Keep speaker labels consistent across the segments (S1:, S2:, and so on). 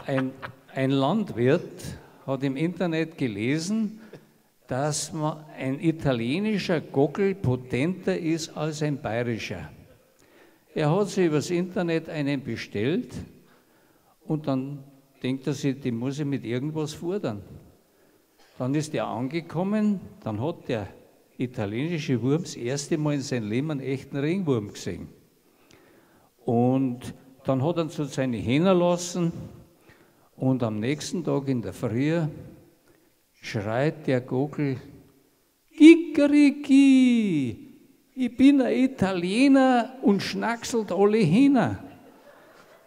S1: Ein Landwirt hat im Internet gelesen, dass ein italienischer Gockel potenter ist als ein bayerischer. Er hat sich übers Internet einen bestellt und dann denkt er sich, den muss ich mit irgendwas fordern. Dann ist er angekommen, dann hat der italienische Wurm das erste Mal in seinem Leben einen echten Ringwurm gesehen. Und dann hat er ihn zu seinen Hähner lassen und am nächsten Tag in der Früh schreit der Gockel: Kikeriki, ich bin ein Italiener und schnackselt alle Hähner.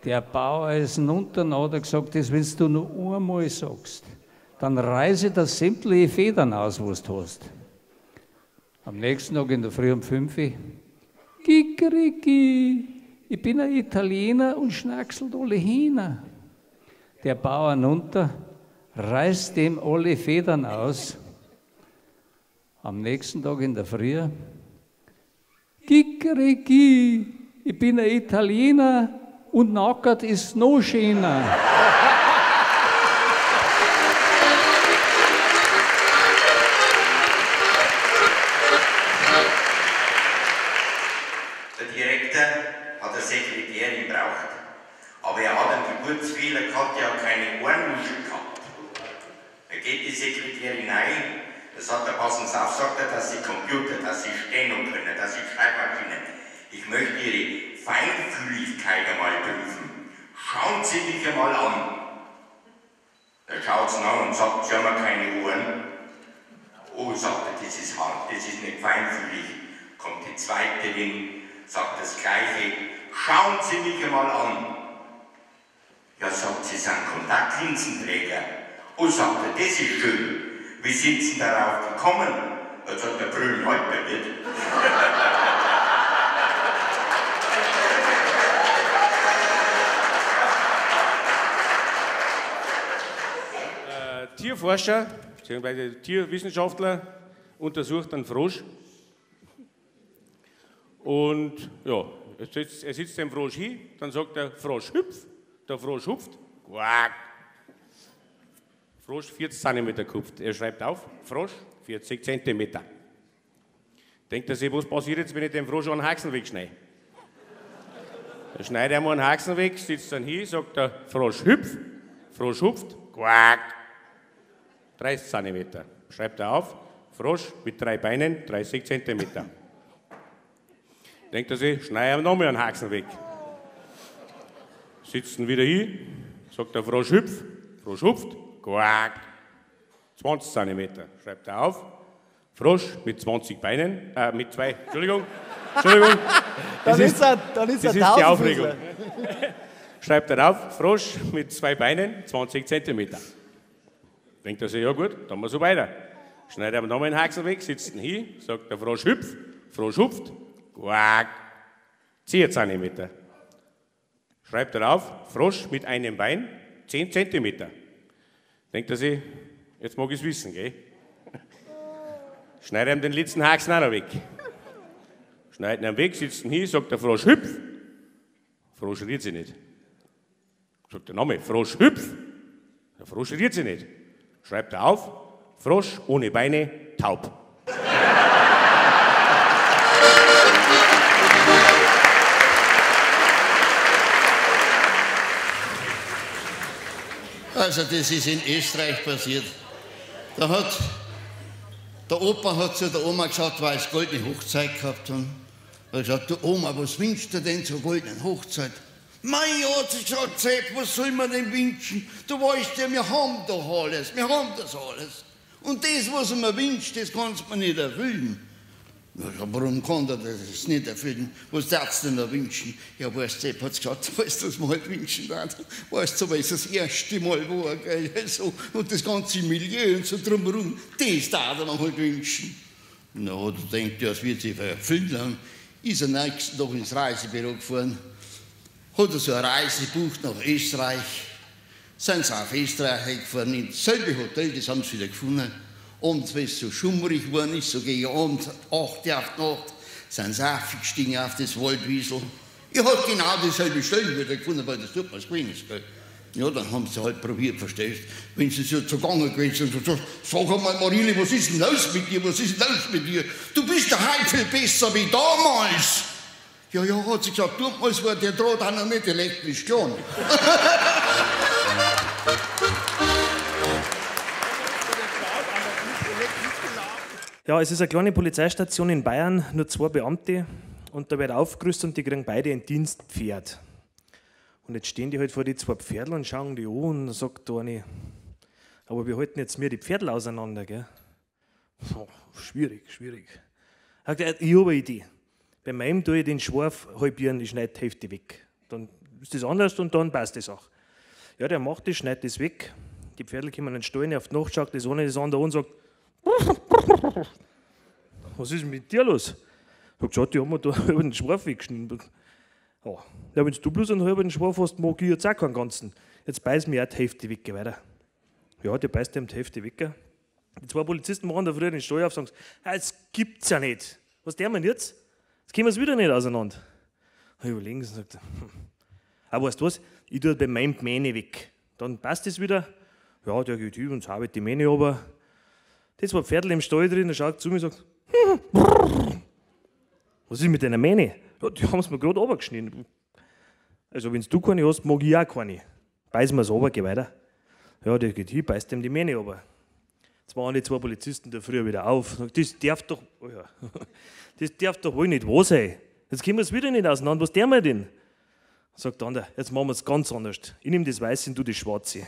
S1: Der Bauer ist nunter und hat gesagt, das, wenn du nur einmal sagst, dann reiße ich das sämtliche Federn aus, was du hast. Am nächsten Tag in der Früh um 5 Uhr, Kikeriki, ich bin ein Italiener und schnackselt alle Hähner. Der Bauer nunter reißt dem alle Federn aus. Am nächsten Tag in der Früh, Kikeriki, ich bin ein Italiener und nackert ist noch schöner.
S2: Der Direktor hat eine Sekretärin gebraucht, aber er hat einen Geburtsfehler gehabt, er hat keine Ohrenmuschel gehabt. Da geht die Sekretärin rein, da sagt er, passen Sie auf, sagt er, dass Sie Computer, dass Sie Steno können, dass Sie Schreibmaschinen. Ich möchte Ihre Feinfühligkeit einmal prüfen. Schauen Sie mich einmal an. Da schaut sie an und sagt, Sie haben ja keine Ohren. Oh, sagt er, das ist hart, das ist nicht feinfühlig. Kommt die zweite hin, sagt das Gleiche. Schauen Sie mich einmal an. Ja, sagt sie, sind Kontaktlinsenträger. Oh, sagt er, das ist schön. Wie sind Sie denn darauf gekommen? Da sagt der Brüllen heute nicht.
S3: Tierforscher, beziehungsweise Tierwissenschaftler, untersucht einen Frosch. Und ja, er sitzt dem Frosch hin, dann sagt der Frosch hüpf, der Frosch hupft, quack. Frosch 40 Zentimeter gehupft. Er schreibt auf, Frosch 40 Zentimeter. Denkt er sich, was passiert jetzt, wenn ich dem Frosch einen Haxen wegschneide? Da schneidet er mal einen Haxen weg, sitzt dann hin, sagt der Frosch hüpf, Frosch hupft, quack. 30 Zentimeter. Schreibt er auf, Frosch mit 3 Beinen, 30 Zentimeter. Denkt er sich, schneide ihm nochmal einen Haxen weg. Sitzt dann wieder hin, sagt der Frosch hüpf, Frosch hupft, quack, 20 Zentimeter. Schreibt er auf, Frosch mit 20 Beinen, mit 2, Entschuldigung, Entschuldigung.
S4: Dann ist er
S3: das ist die Aufregung. Schreibt er auf, Frosch mit 2 Beinen, 20 Zentimeter. Denkt er sich, ja gut, dann mal so weiter. Schneidet er nochmal einen Haxen weg, sitzt hin, sagt der Frosch hüpf, Frosch hupft, quack, 10 Zentimeter. Schreibt er auf, Frosch mit einem Bein, 10 Zentimeter. Denkt er sich, jetzt mag ich's wissen, gell? Schneidet ihm den letzten Haxen auch noch weg. Schneidet ihn weg, sitzt hin, sagt der Frosch hüpf. Frosch rührt sich nicht. Sagt der Name, Frosch hüpf. Der Frosch rührt sich nicht. Schreibt er auf, Frosch ohne Beine, taub.
S5: Also das ist in Österreich passiert. Da hat der Opa hat zu der Oma gesagt, weil sie goldene Hochzeit gehabt haben. Er hat gesagt, du Oma, was wünschst du denn zur goldenen Hochzeit? Mein Gott, hat sie gesagt, Sepp, was soll man denn wünschen? Du weißt ja, wir haben doch alles, wir haben das alles. Und das, was man wünscht, das kannst du mir nicht erfüllen. Ja, warum kann der das nicht erfüllen? Was darfst du denn da wünschen? Ja, weißt du, Sepp hat gesagt, weißt du, was man halt wünschen darf? Weißt du, weil es das erste Mal war, gell? Also, und das ganze Milieu und so drumherum, das darf man halt wünschen. Na, da denkt er, das wird sich erfüllen. Dann ist er nächsten Tag ins Reisebüro gefahren, hat er so eine Reise gebucht nach Österreich, sind sie auf Österreich gefahren, ins selbe Hotel, das haben sie wieder gefunden. Und weil es so schummrig geworden ist, so gegen Abend, 8 Uhr auf die Nacht, sind sie aufgestiegen auf das Waldwiesel. Ich hab genau dieselbe Stelle wieder gefunden, weil das tut mir das gewesen ist, gell. Ja, dann haben sie halt probiert, verstehst du? Wenn sie so zugange gewesen sind, so, sag einmal, Marile, was ist denn los mit dir? Was ist denn los mit dir? Du bist doch heute viel besser wie damals. Ja, ja, hat sie gesagt, damals war der Draht auch noch nicht elektrisch geladen.
S4: Ja, es ist eine kleine Polizeistation in Bayern, nur 2 Beamte und da wird aufgerüstet und die kriegen beide ein Dienstpferd. Und jetzt stehen die halt vor die 2 Pferdl und schauen die an und dann sagt der eine, aber wir halten jetzt mir die Pferdl auseinander, gell? Oh, schwierig, schwierig. Sagt er, ich habe eine Idee. Bei meinem tue ich den Schwarf halbieren, ich schneide die Hälfte weg. Dann ist das anders und dann passt das auch. Ja, der macht das, schneidet das weg. Die Pferdl kommen in den Stall, auf die Nacht schaut das eine das andere an und sagt, was ist mit dir los? Ich hab gesagt, die haben mir da halb den Schwarf weggeschnitten. Ja, ja, wenn du bloß einen halben Schwarf hast, mag ich jetzt auch keinen ganzen. Jetzt beiß mir auch die Hälfte weg, weiter. Ja, der beißt ihm die Hälfte weg. Die 2 Polizisten machen da früher den Stall auf und sagen, ah, das gibt's ja nicht. Was tun wir denn jetzt? Jetzt kommen wir es wieder nicht auseinander. Dann überlegen sie und sagt, aber weißt du was, ich tue bei meinem Mähne weg. Dann passt es wieder. Ja, der geht hin und zaubert die Mähne runter. Das war Pferdl im Stall drin, der schaut zu mir und sagt, was ist mit deiner Mähne? Ja, die haben's mir grad runtergeschnitten. Also, wenn du keine hast, mag ich auch keine. Beißen wir's runter, geh weiter. Ja, der geht hin, beißt ihm die Mähne runter. Jetzt waren die 2 Polizisten da früher wieder auf. Das darf doch, oh ja, das darf doch wohl nicht wahr sein. Jetzt kommen wir's wieder nicht auseinander. Was tun wir denn? Sagt der andere, jetzt machen wir's ganz anders. Ich nehm das Weiße und du das Schwarze.